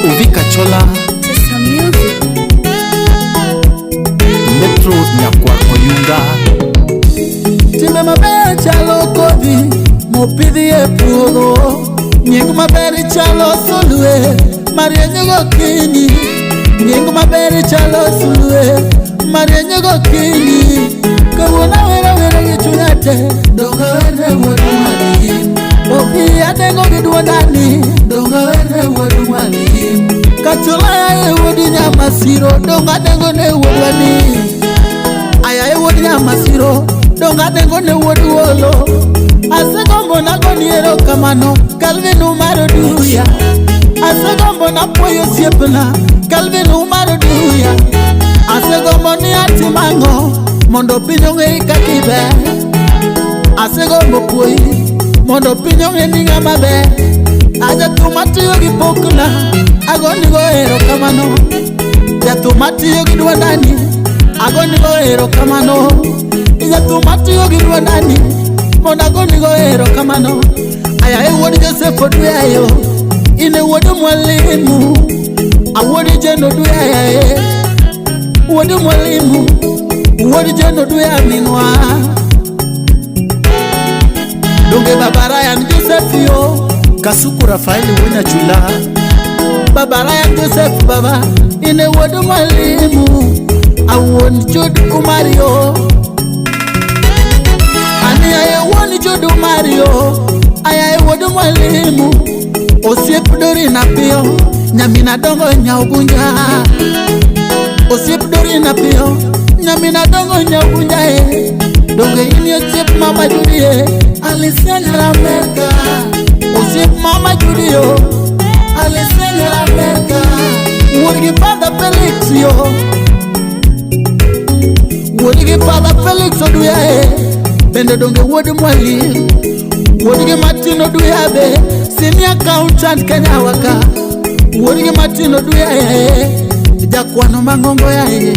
Uvika Chola. Chesa Music. Metro Nyakwar Oyunga. Timbe maber chalo kodhi mopidhi e puodho. Nying maber chalo sulwe marieny gokinyi. Nying maber chalo sulwe marieny gokinyi. Kawuono awero wero gi chunya te, donge awerne wuod mwalimu. Obi adengo gi duondani, donge awerne wuod mwalimu. Kachola yaye wuod Nyamasiro, donge adengo ne wuodwani. Ayaye wuod Nyamasiro, donge adengo ne wuod Wolo. Asegombo nagoni erokamano, Calvin Umar Oduya. Asegombo napuoyo osiepna, Calvin Umar Oduya. Asegombo ni atim ang'o mondo piny ong'e kaka iber. Asegombo puoyi mondo piny ong'e ni ng'ama ber. Ajathum atiyo gi pokna, agonigo erokamano. Jathum atiyo gi duondani, agonigo erokamano. Jathum atiyo gi duondani, mondo agonigo erokamano. Aya e wuod Joseph Oduyayo, in e wuod mwalimu. Awuod Jane Oduya yaye, wuod mwalimu, wuod Jane Oduya minwa. Donge baba Ryan Joseph yo, Kasuku Rafael Wuonyachula. Baba Ryan Joseph baba, in e wuod mwalimu. Awuon Jude Umario, ani aye wuon Jude Umario, aya e wuod mwalimu. Osiep Dorina Piyo, nyamina dongo nyaugunja. Osiep Dorina Piyo, nyamina dongo nyaugunja e. Donge in osiep mama Judy e, Alisia Nyarameka. Osiep mama Judy yo, Alisia Nyarameka. Wuod gi Father Felix yo, wuod gi Father Felix Oduya e. Bende donge wuod mwalimu. Wuod gi Martin Oduya be, senior accountant Kenya waka. Wuod gi Martin Oduya e, jakwano mang'ongo yae.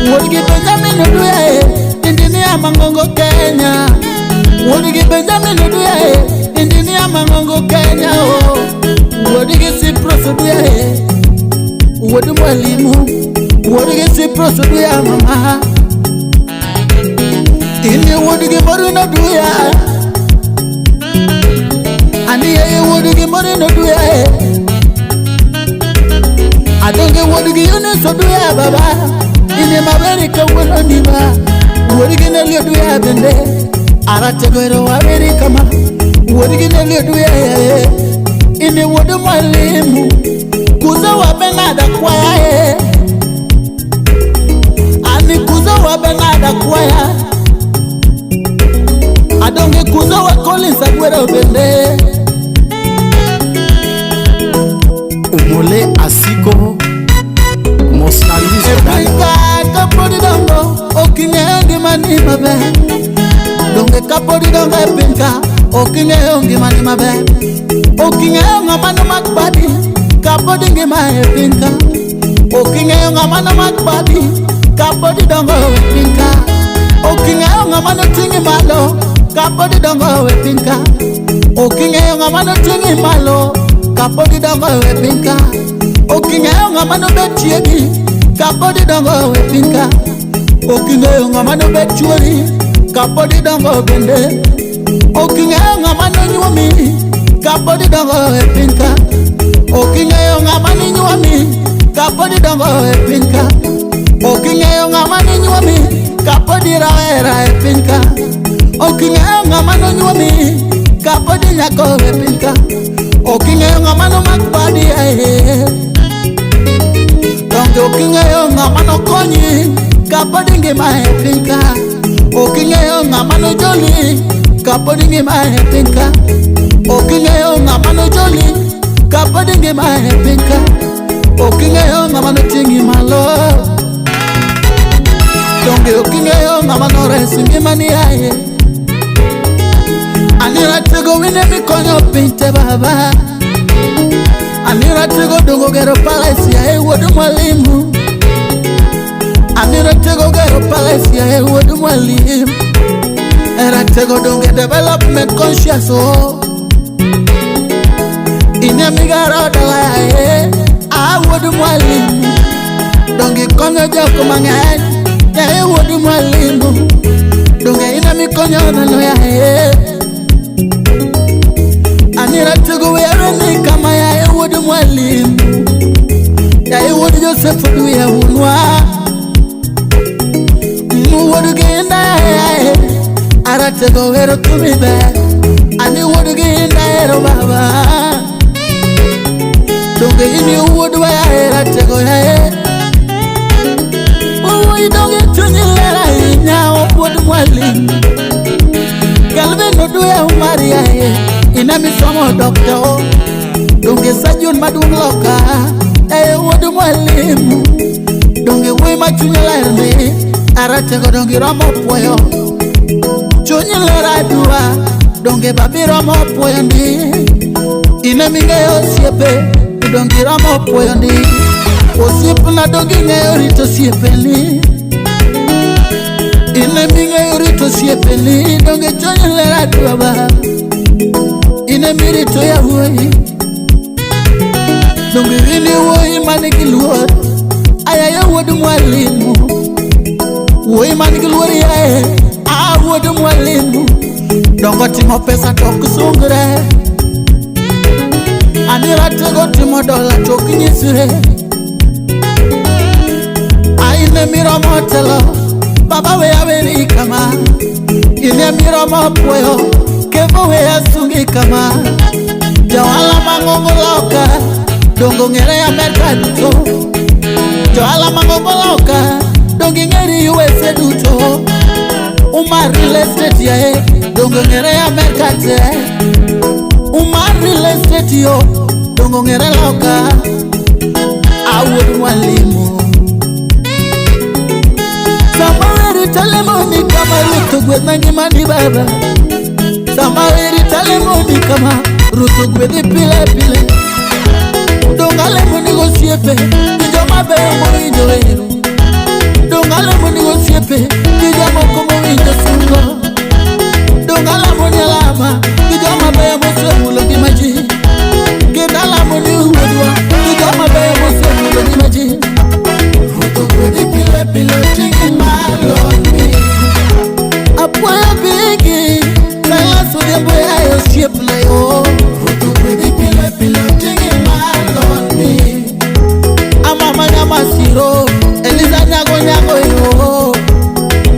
Wuod gi Benjamin Oduya e, engineer mang'ongo Kenya. Wuod gi Benjamin Oduya e, engineer mang'ongo Kenya o. Wuod gi Cyprus Oduya e, wuod mwalimu. Wuod gi Cyprus Oduya mama. In wuod gi Maureen Oduya. Ani yeye wuod gi Maureen Oduya e. Adonge wuod gi Eunice Oduya baba. Ine maberi kawuono ni ba. Wuod gi Nelly Oduya bende. Aratego ero waberi kama. Wuod gi Nelly Oduya e. Ine wuod mwalimu. Kuzo wa Bernard Akwaya e. Ani kuzo wa Bernard Akwaya. Adonge kuzo wa Collins Agwero bende. Omole Asiko Mosna Louis E Odala. piny ka kapod idongo ok ing'eyo ngimani maber. Donge kapod idongo e piny ka ok ing'eyo ngimani maber. Ok ing'eyo ng'ama nomak badi kapod ingima e piny ka. Ok ing'eyo ng'ama nomak badi kapod idongo e piny ka. Ok ing'eyo ng'ama noting'i malo kapod idongo e piny ka. Ok ing'eyo ng'ama noting'i malo kapod idongo e piny ka. Ok ing'eyo ng'ama nobed chiegi kapod idongo e piny ka. Ok ing'eyo ng'ama nobed chuori kapod idongo bende. Ok ing'eyo ng'ama nonyuomi kapod idongo e piny ka. Ok ing'eyo ng'ama ninyuomi kapod idongo e piny ka. Ok ing'eyo ng'ama ninyuomi kapod irawera e piny ka. Ok ing'eyo ng'ama nonyuomi kapod inyako e piny ka. Ok ing'eyo ng'ama nomak badi ae. Donge ok ing'eyo ng'ama nokonyi kapod ingima e piny ka. Ok ing'eyo ng'ama nojoli kapod ingima e piny ka. Ok ing'eyo ng'ama nojoli kapod ingima e piny ka. Ok ing'eyo ng'ama noting'i malo. Donge ok ing'eyo ng'ama noresi ngimani aye. Ani ratego wine mikonyo piny te baba. Ani ratego dongo gero palace yaye wuod mwalimu. Ani ratego gero palace yaye wuod mwalimu. Ratego donge development conscious o. Ine migero dala yaye, a wuod mwalimu. Donge konyo jok mang'eny, yaye wuod mwalimu. Donge ine mikonyo dhano yaye. Ani ratego were ni kama yaye wuod mwalimu. Yaye wuod Joseph Oduya unwa. Wuod ginda yaye, aratego wero thumi ber. Ani wuod ginda ero baba. Donge in wuodwa yaye ratego yaye. Wuoyi donge chunyi ler ahinya wuod mwalimu. Calvin Oduya Umar yaye, ine misomo doctor. Donge surgeon maduong' loka, yaye wuod mwalimu. Donge wuoyi ma chunye ler ni, aratego donge iromo puoyo. Chunyi ler aduwa, donge babi romo puoyo ndi. Ine ming'eyo osiepe, donge iromo puoyo ndi. Osiepna donge ing'eyo rito osiepeni. Ine ming'eyo rito osiepeni, donge chunyi ler aduwa ba. Ine mirito yawuoyi, donge in wuoyi man gi luor. Ayaye wuod mwalimu, wuoyi man gi luor yaye, a wuod mwalimu. Dongo timo pesa to ok sungre. Ani ratego timo dola to ok nyisre. Aine miromo telo, baba we aweri kama. Ine miromo puoyo, kevo we asungi kama. Johala mang'ongo loka, dongo ng'ere Amerka duto. Johala mang'ongo loka, donge ing'eri USA duto. Umar real estate yaye, dongo ng'ere Amerka te. Umar real estate yo, dongo ng'ere loka. Awuod mwalimu. Sama weri talemoni kama Ruth ogwedhna ngimani baba. Sama weri talemoni kama Ruth ogwedhi pile pile. Donge alemoni gosiepe gi joma beyo mowinjo wero. Donge alemoni gosiepe gi jomoko mowinjo sungo. Donge alamoni alama gi joma beyo mosemulo ngima ji. Kendo alamoni wuodwa gi joma beyo mosemulo ngima ji. Ruoth ogwedhi pile pile oting'i malo ni. Apuoyo bigi, Silas Odhiambo yaye osiepna yo. Ruoth ogwedhi pile pile oting'i malo ni. Amama Nyamasiro, Eliza Nyago Nyago yo.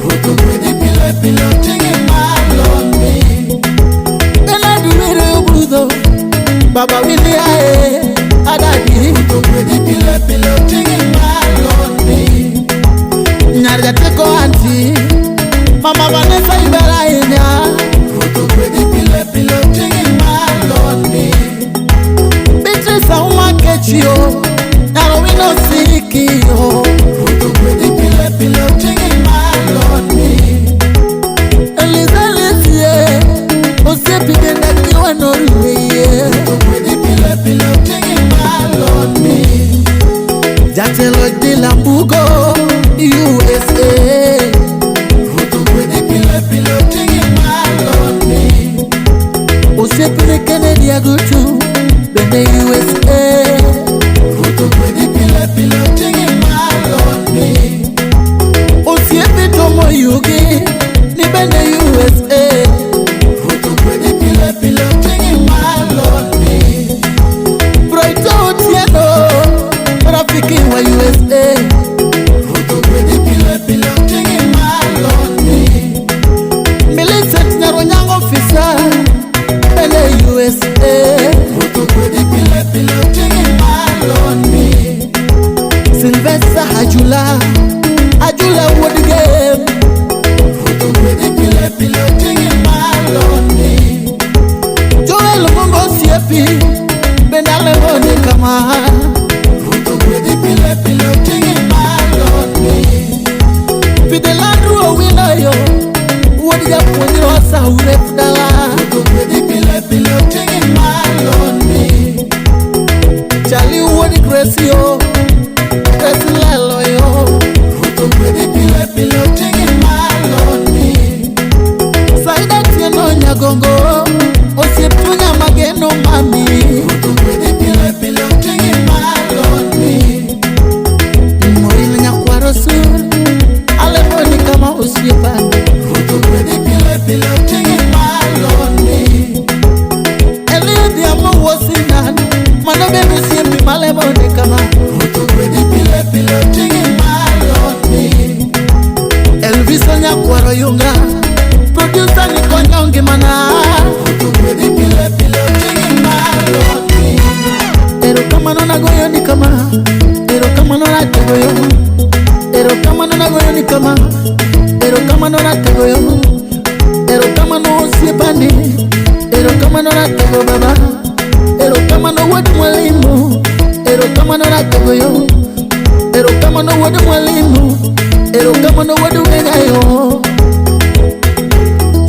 Ruoth ogwedhi pile pile oting'i malo ni. Bernard Were Obudho, Baba Willy ae, Adadi. Ruoth ogwedhi pile pile oting'i malo ni. Nyar jateko anti, Mama Vanessa iber ahinya. Ruoth ogwedhi pile pile oting'i malo ni. Beatrice Auma Kechio, Nyarowino Sikio. Ruoth ogwedhi pile pile oting'i malo ni. Eliza Lisie, osiepi bende kiwa norweye. Ruoth ogwedhi pile pile oting'i malo ni. Jatelo Dilambugo, USA. Ruoth ogwedhi pile pile oting'i malo ni. Osiepne Kennedy Agutu, bende USA. Ruoth ogwedhi pile pile oting'i malo ni. Osiepi Tomo Yugi, ni bende USA. Ruoth ogwedhi pile pile oting'i malo ni. Brighto Otieno, rafiki wa USA. Ruoth ogwedhi pile pile oting'i malo ni. Millicent Nyaronyango ofisa, bende USA. Ruoth ogwedhi pile pile oting'i malo ni. Sylvester Ajula, Ajula wuod Gem. Ruoth ogwedhi pile pile oting'i malo ni. Joel Mungo osiepi, bende alemoni kama. Ruoth ogwedhi pile pile oting'i malo ni. Fidelandru Owino yo, wuod japuonj Rosa Uref dala. Ruoth ogwedhi pile pile oting'i malo ni. Charlie wuod Grace yo, Grace Lelo yo. Ruoth ogwedhi pile pile oting'i malo ni. Magongo, osiep chunya mageno mami. Ruoth ogwedhi pile pile oting'i malo ni. Morin nyakwaro sur, alemoni kama osiepa. Ruoth ogwedhi pile pile oting'i malo ni. Eliud Yamo Wosinan, mano bende osiepi malemoni kama. Ruoth ogwedhi pile pile oting'i malo ni. Elvis Nyakwaro Yunga, producer ni konyo ngimana. Ruoth ogwedhi pile pile oting'i malo ni. Erokamano nagoyo ni kama, erokamano nategoyo. Erokamano nagoyo ni kama, erokamano nategoyo. Erokamano osiepani, erokamano natego baba. Erokamano wuod mwalimu, erokamano nategoyo. Erokamano wuod mwalimu, erokamano wuod Wegayo.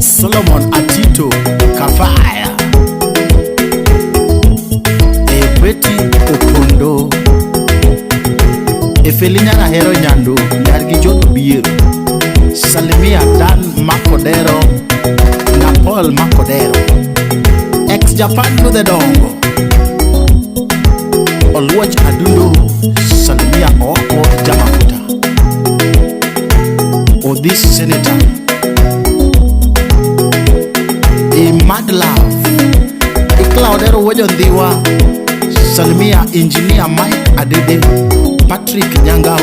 Solomon Atito Kafaya, Ebeti Opondo, Efeli Nyarahero Nyando, Nyargi John Obiero, Salimia Dan Makodero, Napol Makodero, Ex Japan Nudhe Dongo, Oluoch Adundo, Salimia Ooko Jamafuta, Odhis Senator, E Mad Love, Iklaudero Wuod Ndhiwa, Salimia Engineer Mike Adede, Patrick Nyangau,